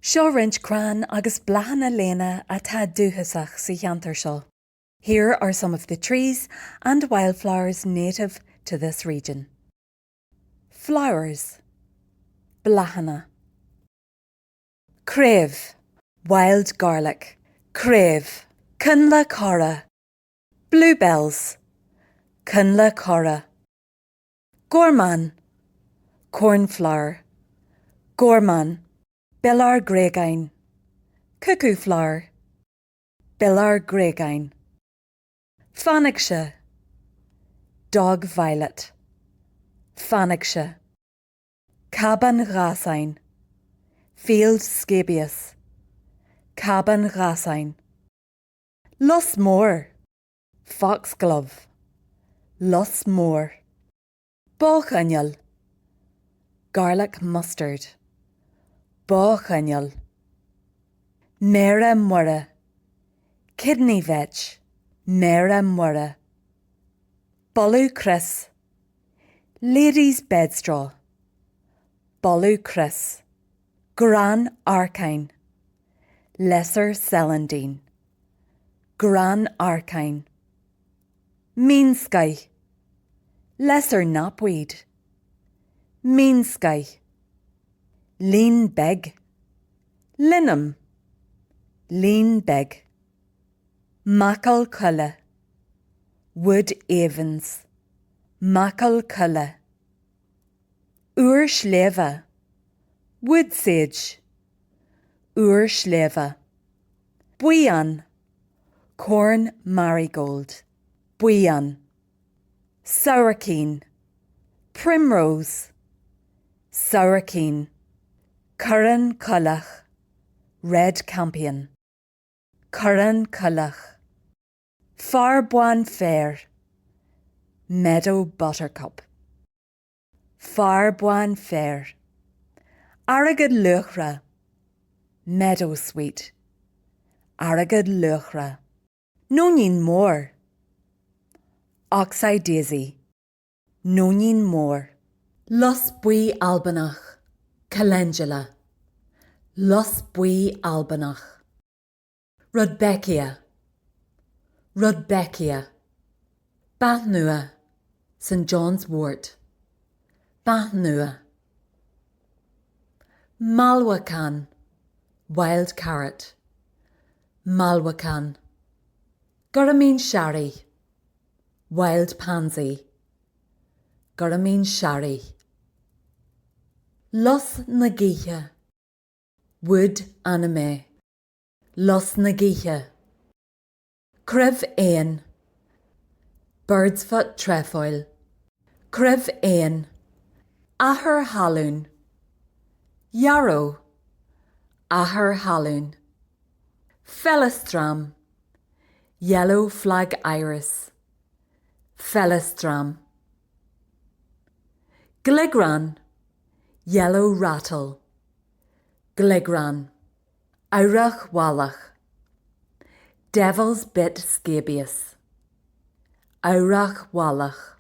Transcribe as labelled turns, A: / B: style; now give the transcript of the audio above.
A: Seo roinnt crann agus bláthanna léana atá dúchasach sa cheantar seo. Here are some of the trees and wildflowers native to this region. Flowers. Bláthanna. Craobh. Wild garlic. Craobh. Coinnle corra. Bluebells. Coinnle corra. Gormán. Cornflower. Gormán. Bileár gréagáin. Cuckoo flower. Bileár gréagáin. Fánaigse. Dog violet. Fánaigse. Cábán ghásáin. Field scabious. Cábán ghásáin. Lus mór. Foxglove. Lus mór. Báchoinneal. Garlic mustard. Báchoinneal. Méara Muire. Kidney vetch. Méara Muire. Boladh crios. Lady's bedstraw. Boladh crios. Grán arcáin. Lesser celandine. Grán arcáin. Mínscoith. Lesser knapweed. Mínscoith. Lín beag. Linum. Lín beag. Macal coille. Wood avens. Macal coille. Iúr sléibhe. Wood sage. Iúr sléibhe. Buíon. Corn marigold. Buíon. Sabhaircín. Primrose. Sabhaircín. Corrán coileach. Red campion. Corrán coileach. Fearbán féir. Meadow buttercup. Fearbán féir. Airgead luachra. Meadowsweet. Airgead luachra. Nóinín mór. Oxeye daisy. Nóinín mór. Lus buí Albanach. Calendula. Lus buí Albanach. Rudbeckia. Rudbeckia. Beath nua. St John's wort. Beath nua. Malmhacán. Wild carrot. Malmhacán. Gormín searraigh. Wild pansy. Gormín searraigh. Lus na gaoithe. Wood anemone. Lus na gaoithe. Croibh éan. Birdsfoot trefoil. Croibh éan. Athair thalún. Yarrow. Athair thalún. Feileastram. Yellow flag iris. Feileastram. Gliográn. Yellow rattle. Gliográn. Odhrach bhallach. Devil's bit scabious. Odhrach bhallach.